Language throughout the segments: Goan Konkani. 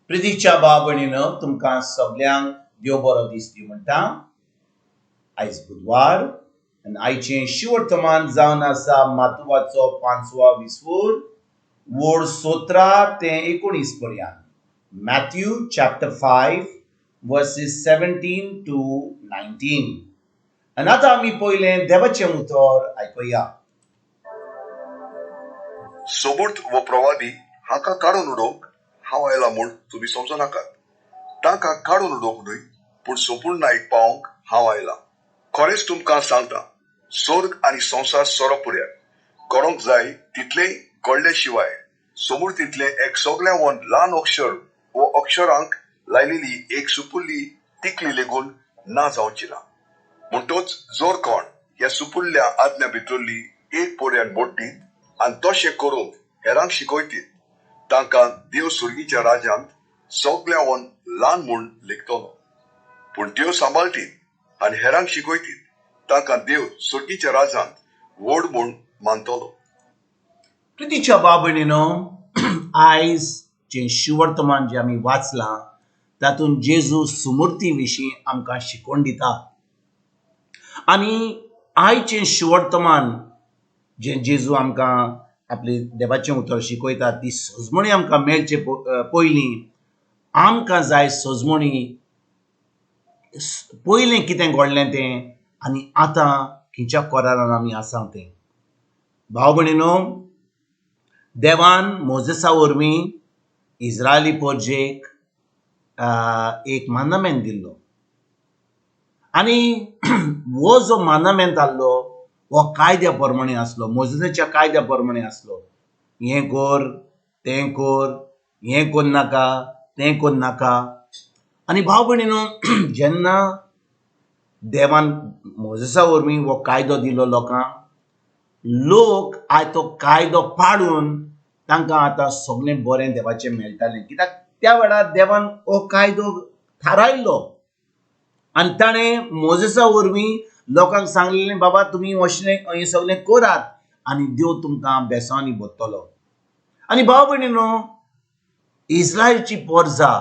प्रितीच्या भाव भयणीनो, तुमकां सगल्यांक देव बरो दीस दी म्हणटा. आयज बुधवार आनी आयचें शिवर्तमान जावन आसा मातुवाचो पांचवा विसवूर, वोड 17 ते 19 पर्यंत. Matthew chapter 5 verses 17 to 19. आनी आतां आमी पयलें देवाचें उतर आयकुया. सोबूत वो प्रवादी हाका काडून उडोवंक हांव आयला म्हूण तुमी समजो नाकात. तांकां काडून उडोवंक न्हय, पूण सोपूर्णायक पावोवंक हांव आयला. खरेंच तुमकां सांगता, स्वर्ग आनी संवसार सोरो पुऱ्याक घडोवंक जाय तितलेंय घडले शिवाय सोमूर्तींतलें एक सगळ्यावन ल्हान अक्षर वो अक्षरांक लायलेली एक सुपुल्ली तिकली लेगून ना जावची ना. म्हणटोच जर कोण ह्या सुपुल्ल्या आज्ञा भितरली एक पोड्यान मोडटीत आनी तशें करूंक हेरांक शिकयतीत, तांकां देव सुर्गीच्या राज्यांत सगळ्यावन ल्हान म्हूण लेखतलो. पूण देव सांबाळटीत आनी हेरांक शिकयतीत तांकां देव सुर्गीच्या राज्यांत व्हड म्हूण मानतलो. प्रितीच्या भाव भयणीनो, आयज जें शिवर्तमान जें आमी वाचलां तातूंत जेजू सुमूर्ती विशीं आमकां शिकवण दिता. आनी आयचें शिवर्तमान जें जेजू आमकां आपले देवाचें उतर शिकयता ती सजमणी आमकां मेळचे पयलीं आमकां जाय सजमणी पयलें कितें घडलें तें आनी आतां खंयच्या कोरारान आमी आसा तें. भाव भयणीनो, देवान मोजेसा वरवीं इस्रायली पोरजेक एक मानामेंत दिल्लो आनी हो जो मानामेंत आहलो हो कायद्या प्रमाणे आसलो, मोजेसाच्या कायद्या प्रमाणे आसलो. हें कर, तें कर, हें करनाका, तें करनाका. आनी भाव भयणीनो, जेन्ना देवान मोजेसा वरवीं हो कायदो दिलो लोकांक, लोक आयज तो कायदो पाडून तांकां आतां सगळें बरें देवाचें मेळटालें, कित्याक त्या वेळार देवान हो कायदो थारायल्लो आनी ताणें मोजेसा वरवीं लोकांक सांगलेलें, बाबा तुमी अशें हें सगळें करात आनी देव तुमकां बेसांनी भरतलो. आनी भाव भयणीनो, इस्रायलची पोरजा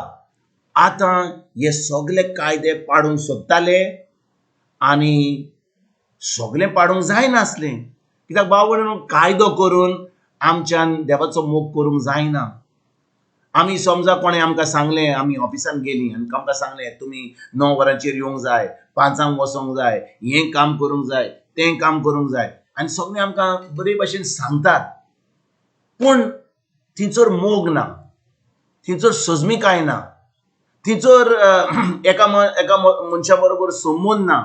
आतां हे सगळे कायदे पाडूंक सोदताले आनी सगळें पाडूंक जायनासलें, कित्याक भाव भयणीनो, कायदो करून आमच्यान देवाचो मोग करूंक जायना. आमी समजा कोणें आमकां सांगलें, आमी ऑफिसान गेलीं आनी आमकां सांगलें तुमी 9 वरांचेर येवंक जाय, 5 वचोंक जाय, हें काम करूंक जाय, तें काम करूंक जाय, आनी सगळें आमकां बरे भशेन सांगतात, पूण थंयसर मोग ना, थंयसर सजमीकाय ना, थंयसर एका एका मनशा बरोबर संबंद ना.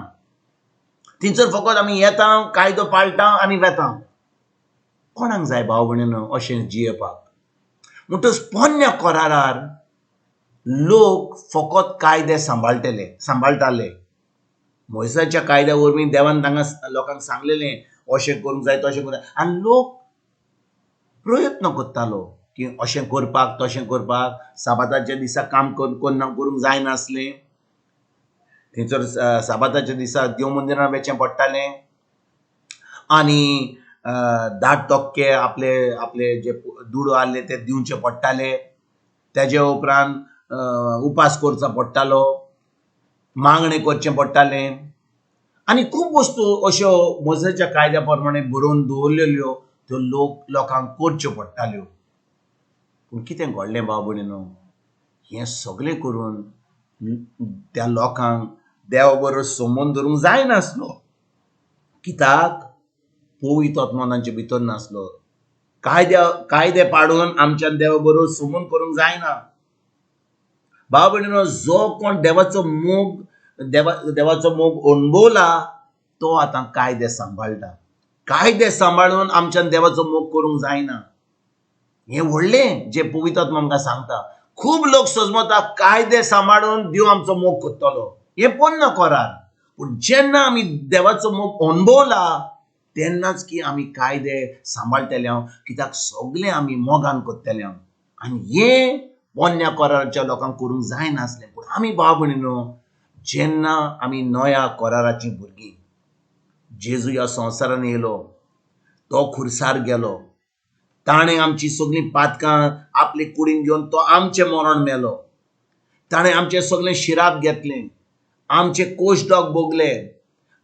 थंयसर फकत आमी येता, कायदो पाळटा आनी वेता. कोणाक जाय भाव भयणीनो अशें जियेवपाक? म्हणटच पोन्न्या कोरारार लोक फकत कायदे सांबाळटाले. मोयसाच्या कायद्या वरवीं देवान तांकां लोकांक सांगलेलें अशें करूंक जाय, तशें करूंक जाय, आनी लोक प्रयत्न करतालो की अशें करपाक, तशें करपाक. साबाताच्या दिसा काम करूंक जायनासलें, थंयसर साबाताच्या दिसा देव मंदिरान वचचें पडटालें आनी 10 टक्के आपले जे दुडू आहले ते दिवचे पडटाले. तेजे उपरांत उपास करचो पडटालो, मागणें करचें पडटालें आनी खूब वस्तू अश्यो मोजेच्या कायद्या प्रमाणे बरोवन दवरलेल्यो त्यो लोकांक करच्यो पडटाल्यो. पूण कितें घडलें भाव भयणीनो, हें सगळें करून त्या लोकांक देवा बरोबर संबंद धरूंक जायनासलो, कित्याक पवित्र आत्मो तांचे भितर नासलो. कायदे पाडून आमच्यान देवा बरोबर संबंद करूंक जायना. भाव भयणीनो, जो कोण देवाचो मोग, देवाचो मोग अणभवला तो आतां कायदे सांबाळटा. कायदे सांबाळून आमच्यान देवाचो मोग करूंक जायना. हें व्हडलें जें पवित्र आत्मो आमकां सांगता. खूब लोक सजमता कायदे सांबाळून देव आमचो मोग करतलो, हें पोन्नो कोरार. पूण जेन्ना आमी देवाचो मोग अणभवला तेन्नाच की आमी कायदे सांबाळटले हांव, कित्याक सगळें आमी मोगान करतले हांव. आनी हें पोन्न्या कोराराच्या लोकांक करूंक जायनासलें. पूण आमी भाव भयणीनो, जेन्ना आमी नव्या कोराराचीं भुरगीं, जेजू ह्या संवसारान येयलो, तो खुर्सार गेलो, ताणें आमची सगळीं पातकां आपले कुडीन घेवन तो आमचें मरण मेलो. ताणें आमचें सगळें शिराप घेतलें, आमचे कोशडोक भोगले,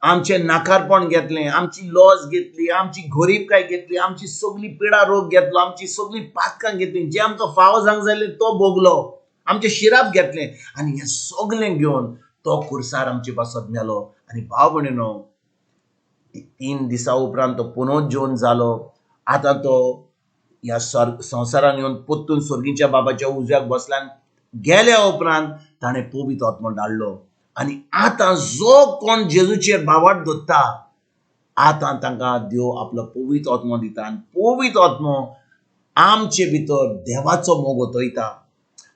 आमचें नाकारपण घेतलें, आमची लॉस घेतली, आमची गरिबकाय घेतली, आमची सगळी पिडा रोग घेतलो, आमची सगळी पातकां घेतली, जे आमकां फावो जावंक जाय तो भोगलो, आमचें शिराप घेतलें आनी हें सगळें घेवन तो खुर्सार आमचे पासत मेलो. आनी भाव भयणीनो, 3 दिसां उपरांत तो पुनर्जीवन जालो. आतां तो ह्या संवसारान येवन परतून सर्गीच्या बाबाच्या उजव्याक बसला. गेल्या उपरांत ताणें पवित्र आत्मो धाडलो आनी आतां जो कोण जेजूचेर भावार्थ दवरता आतां तांकां देव आपलो पवित्र आत्मो दिता आनी पवित्र आत्मो आमचे भितर देवाचो मोग ओतयता.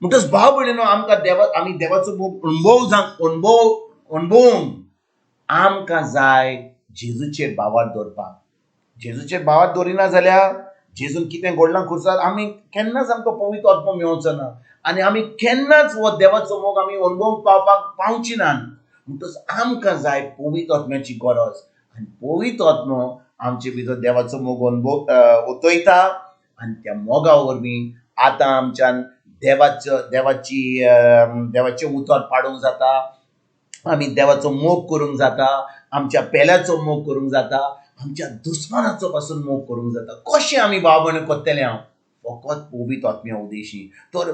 म्हणटच भाव भयणीनो, आमकां देवा आमी देवाचो मोग अणभव जावंक अणभवूंक आमकां जाय जेजूचेर भावार्थ दवरपाक. जेजूचेर भावार्थ दवरिना जाल्यार जेजून कितें घडलां खुर्सार आमी केन्नाच आमकां पवित्र आत्मो मेळचो ना आनी आमी केन्नाच हो देवाचो मोग आमी अणभवूंक पावपाक पावची ना. म्हणटच आमकां जाय पवित्र आत्म्याची गरज आनी पवित्र आत्मो आमचे भितर देवाचो मोग अणभव ओतयता आनी त्या मोगा वरवीं आतां आमच्यान देवाचें उतर पाडूंक जाता, आमी देवाचो मोग करूंक जाता, आमच्या पेल्याचो मोग करूंक जाता, आमच्या दुस्मानाचो पासून मोग करूंक जाता. कशें आमी भाव भयण करतले? हांव फकत पवित्र आत्म्या उदेशी. तर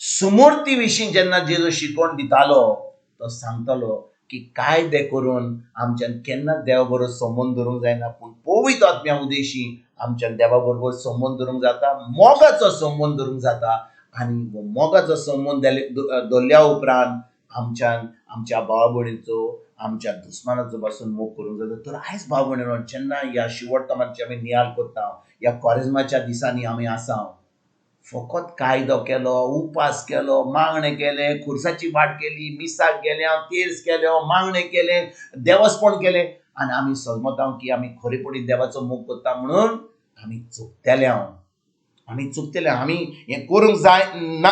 सुमूर्ती विशीं जेन्ना जेजू शिकवण दितालो तो सांगतालो की कायदे करून आमच्यान केन्नाच देवा बरोबर संबंद दवरूंक जायना, पूण पवित्र आत्म्या उदेशी आमच्यान देवा बरोबर संबंद दवरूंक जाता, मोगाचो संबंद दवरूंक जाता. आनी हो मोगाचो संबंद दवरल्या उपरांत आमच्यान आमच्या भावा भयणीचो, आमच्या दुस्मानाचो पासून मोग करूंक जाता. तर आयज भाव भयणीनो, जेन्ना ह्या शिवडतमाची आमी नियाळ करता, ह्या कॉरेज्माच्या दिसांनी आमी आसा, फकत कायदो केलो, उपास केलो, मागणें केलें, खुर्साची वाट केली, मिसाक गेले, हांव तेर्स केल्यो, मागणें केलें, देवस्पण केलें आनी आमी समजता की आमी खरेपणी देवाचो मोग करता म्हणून आमी चुकतले. हांव आमी चुकतले, आमी हें करूंक जाय ना,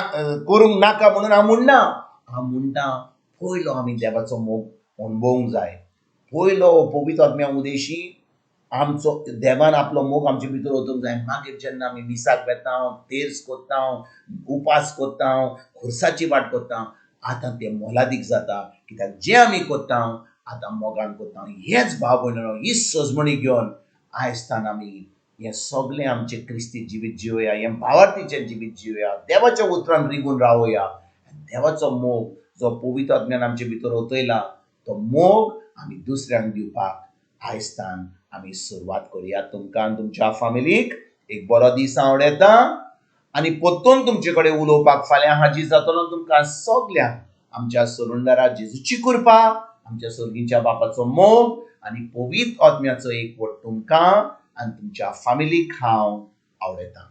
करूंक नाका म्हणून हांव म्हणना. हांव म्हणटा पयलो आमी देवाचो मोग अणभवूंक जाय. पयलो पवित्र आत्म्या उदेशी आमचो देवान आपलो मोग आमचे भितर वचूंक जाय. मागीर जेन्ना आमी मिसाक वेता, तेर्स करता, उपास करता, खुर्साची वाट करता, आतां तें मोलादीक जाता. कित्याक जें आमी करता आतां मोगान करता. हेच भाव भयणीनो, ही सजमणी घेवन आयज आमी हें सगळें आमचें क्रिस्ती जिवीत जिवया, हें भावार्थीचें जिवीत जिवया, देवाच्या उतरान रिगून रावया. देवाचो मोग जो पवित्र आत्म्यान आमचे भितर ओतयला तो मोग आमी दुसऱ्यांक दिवपाक आयजतान आमी सुरवात करुया. तुमकां आनी तुमच्या फामिलीक एक बरो दीस आवडटा आनी परतून तुमचे कडेन उलोवपाक फाल्यां हाजीर जातलो. तुमकां सगल्यांक आमच्या सोरुंदारा जेजूची कृपा, आमच्या सर्गीच्या बापाचो मोग आनी पवित्र आत्म्याचो एकवट तुमकां आनी तुमच्या फामिलीक हांव आवडटा.